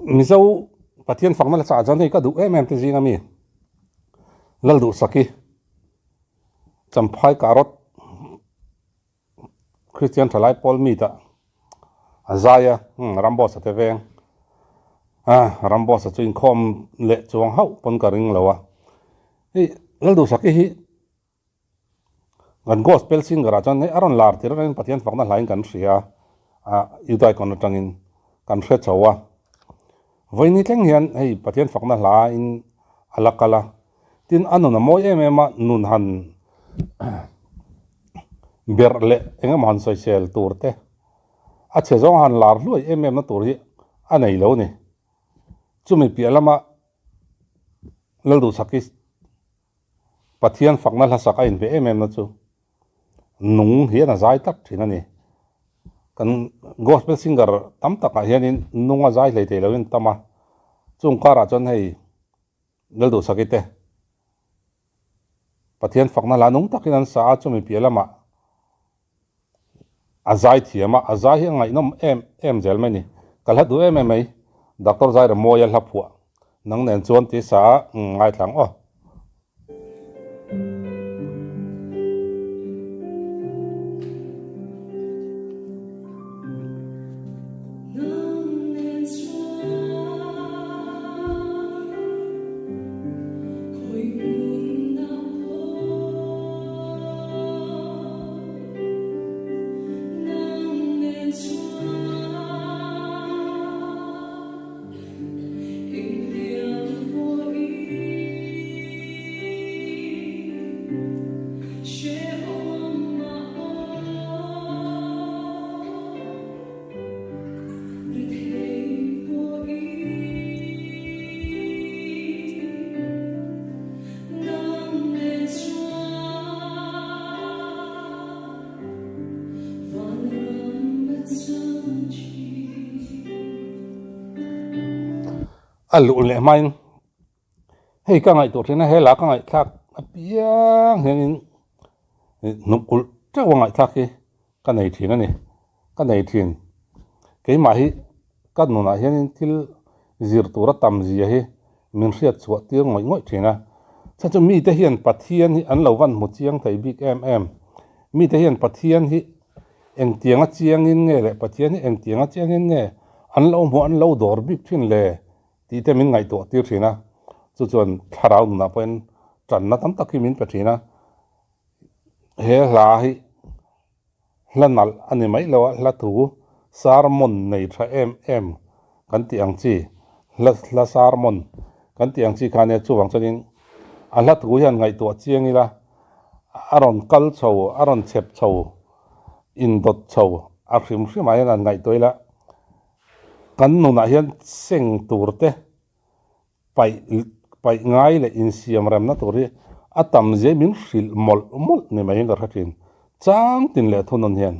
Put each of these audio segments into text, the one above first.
Mizo Pathian fakna la chah chuan hei ka duh em em te zinga mi Lalduhsaki Champhai Karot Kristian thalai pawl meet ah a zai a, Ramboss a te veng a, Ramboss a chu inkhawm leh chuang hauh pawn ka ring lo a. Hei Lalduhsaki hi kan gospel singer ah chuan hei a rawn lar tir atangin Pathian fakna hlain kan hria a, Youth Icon atangin kan hre chho a. Vawiin thleng hian hei Pathian fakna hlain a la kal a, Tin, a nun a mawi em em a, nun han berh leh eng emaw han sawisel tur te, a chhe zawng han lar hluai em em na tur hi a nei lo a ni. Chumi piah lama Lalduhsaki Pathian fakna hlasak a inhmeh em em na chu nung hian a zai tlat thin a ni. Kan gospel singer tam takah hianin nung a zai hlei thei loin tam a, chung karah chuan hei Lalduhsaki te Pathian fakna hla nung takin an sa a, chumi piah lamah a zai thiam a, a zai hi a ngaihnawm em em zel mai a ni. Ka hla duh em em mai, Doctor Zairemawia hla phuah nang nen chuan tih sa a ngaithla ang aw. A luh leh hmain hei ka ngaihtuah thin a, hela ka ngaihthlak apiang hianin hnuk ulh teuh a ngaihthlak hi ka nei thin a ni, ka nei thin. Keimah hi ka nunah hianin thil zir tura tam zia hi min hriat chhuah tir ngawih ngawih thin a. Chhan chu mite hian Pathian hi an lo van hmu chiang thei bik em em. Mite hian Pathian hi Engtianga chiangin nge leh Pathian hi engtianga chiangin nge an lo hmuh an lo dawr bik thin le tih te min ngaihtuah tir thin a, chu chuan thlarau nunah pawhin tanna tam tak hi min pe thin a, he hla hi hla nalh a ni mai lo a, hla thu sermon nei tha em em kan tih ang chi hla hla sermon kan tih ang chi kha nia chuvang chuanin a hla thu hian ngaihtuah chiang ila a rawn kal chho a rawn chhep chho indawt chho a hrim hrim ah hian an ngaihtuah ila kan nunah hian seng tur te paih paih ngai leh insiam remna tur hi a tam zia min hrilh mawlh mawlh ni mai in ka hre thin chang tin leh thunawn hian.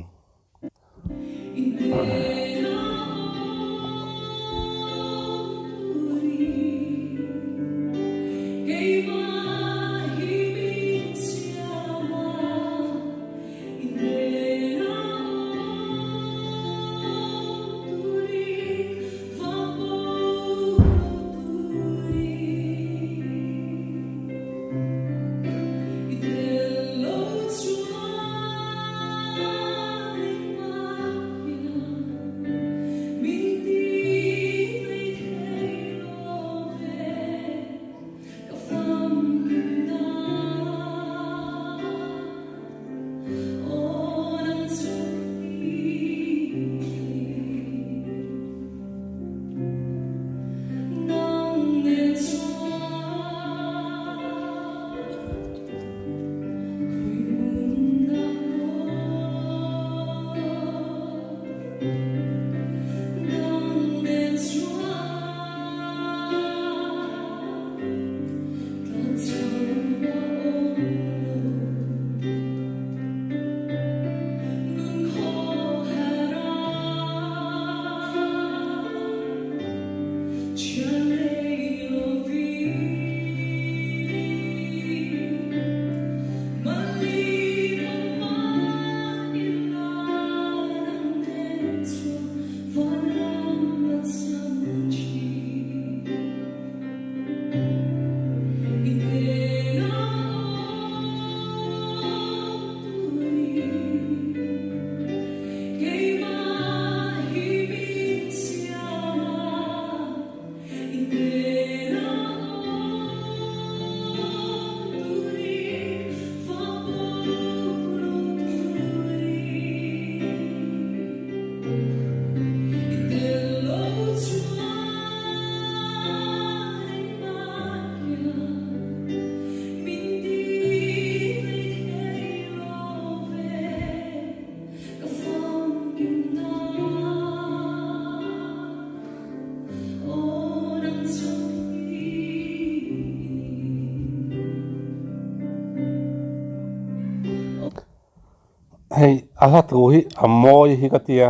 Hei a hla thu hi a mawi hi ka tia,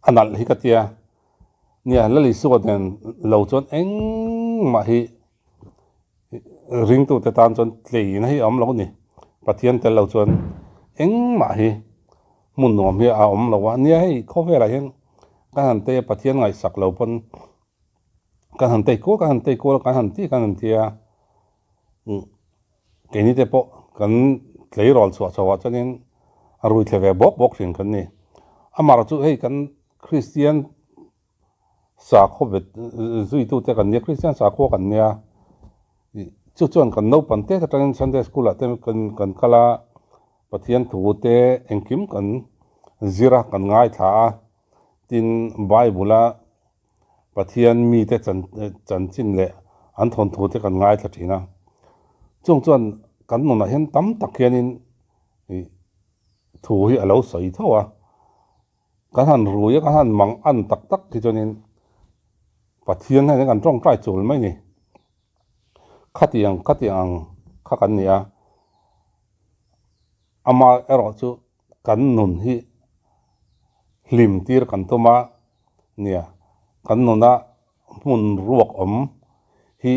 a nalh hi ka tia. Nia Lalisua nen lo chuan engmah hi ringtute tan chuan tleina hi a awm lo a ni. Pathian tel lo chuan engmah hi hmun nuam hi a awm lo a. Nia hei khawvelah hian kan han tei a, Pathian ngaihsak lo pawn kan han tei kual kan han tei kual a, kan han ti kan han ti a. Keini te pawh kan tleirawl chhuah chho ah chuanin a rui thle ve bawk bawk thin kan ni. Amaherawhchu chu hei kan Kristian sakhaw bet zuitu te kan nia, Kristian sakhua kan nia, chu chuan kan naupang te atangin Sunday school ah te kan kal a, Pathian thu te engkim kan zir a, kan ngaithla a, tin Bible a Pathian mite chanchin leh an thawnthu te kan ngaithla thin a. Chung chuan kan nunah hian tam tak hianin ih thu hi a lo sawi tho a. Kan han rui a, kan han mang an tak tak hi chuanin Pathian hian kan tawngtai chul mai ni. Khatiang khatiang ang kha kan ni a. Amaherawh chu kan nun hi hlim tir kan tum a, nia kan nuna hmun ruak awm hi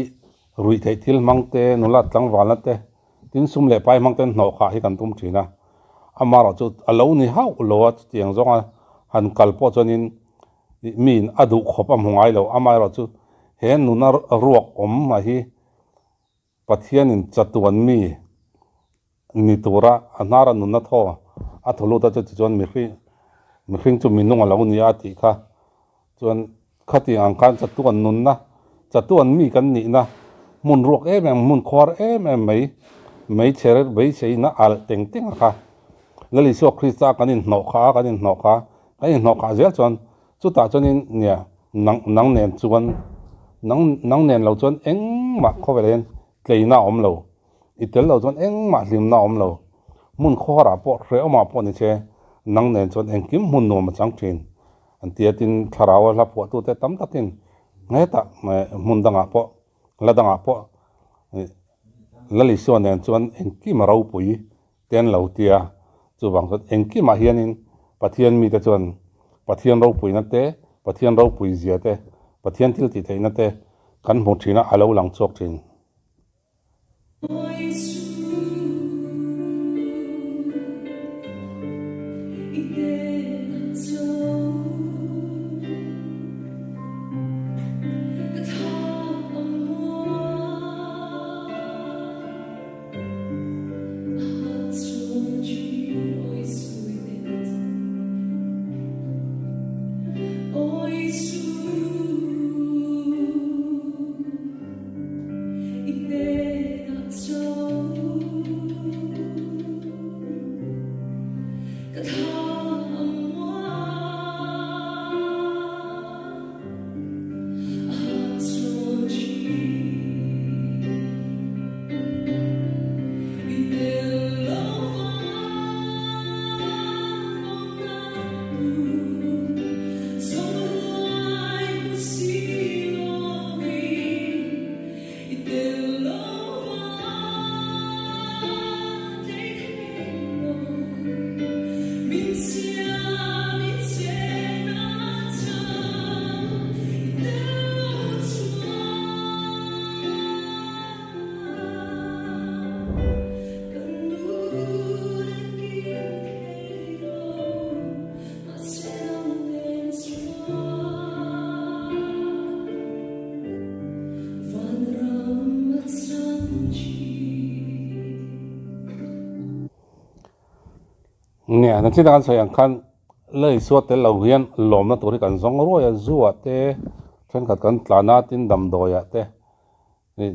ruih theih thil hmang te, nula tlangvalna te, tin sum leh pai hmang ten hnawh khah hi kan tum thin a. Amaherawh chu a lo ni hauh lo a, chutiang zawnga han kal pawh chuanin miin a duh khawp a hmu ngai lo. Amaherawh chu he nuna ruak awm a hi Pathianin chatuan mi ni tura a hnara nunna thaw a thaw lut a chuti chuan mihring mihring chu minung a lo ni a tih kha chuan khatiang ang khan chatuan nunna chatuan mi kan nihna hmun ruak em em hmun khuar em em mai meichher beiseina alh teng teng a kha Lal Isua Krista kan inhnawh kha a kan inhnawh kha kan inhnawh khah zel chuan Chutah chuanin nia nang nang nen chuan nang nang nen lo chuan engmah khawvel hian tleina a awm lo. I tel lo chuan engmah hlimna a awm lo. Hmun khawharah pawh hrehawmah pawh ni che nang nen chuan engkim hmun nuam a chang thin. An ti a tin thlarau a hla phuahtute tam takin hetah hmun dangah pawh hla dangah pawh Lalisua nen chuan engkim a ropui te an lo ti a, chuvang chuan engkimah hianin Pathian mite chuan Pathian ropuina te, Pathian ropui zia te, Pathian thil tih theihna te kan hmu thin a, a lo lang chhuak thin. Nia, na chin a kan sawi ang khan Laisua tel lo hian lawmna tur hi kan zawng ruai a, zu ah te thenkhat kan tlan a, tin damdawi ah te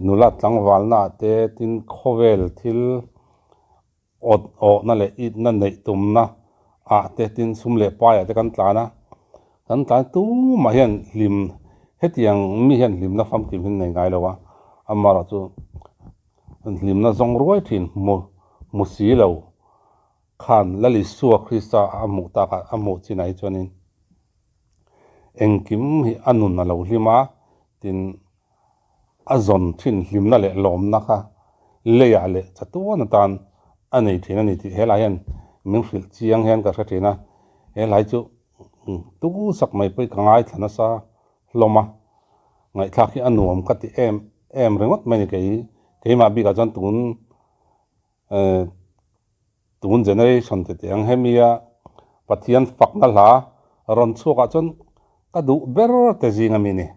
nula tlangvalna ah te tin khawvel thil awt awhna leh itna neih tumna ah te tin sum leh pai ah te kan tlan a, kan tlan tumah hian hlim hetiang mi hian hlimna famkim hi an nei ngai lo a, amaherawhchu chu hlimna zawng ruai thin hmu hmu si lo khan Lal Isua Krista a hmuh takah a hmuh chinah hi chuanin engkim hi a nun a lo hlim a, tin a zawn thin hlimna leh lawmna kha leiah leh chatuan atan a nei thin a ni tih helai hian min hrilh chiang hian ka hre thin a, he hlai chu tu sak mai pawh hi ka ngaithla nasa hlawm a, ngaihthlak hi a nuam ka ti em em ringawt mai a ni kei keimah bikah chuan tun eh tun generation te tih ang hemia Pathian fakna hla rawn chhuakah chuan ka duh ber te zing ami ni.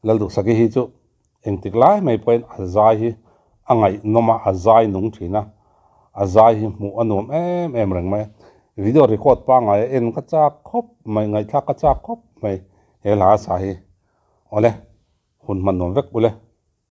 Lalduhsaki hi chu Engtik lai mai pawhin a zai hi a ngaihnawm a, a zai nung thin a, a zai hi hmuh a nuam em em reng mai a. Video record pangngai a en ka chak khawp mai, ngaihthlak ka chak khawp mai he hla a sa hi. Awle, hun hman nuam vek ule.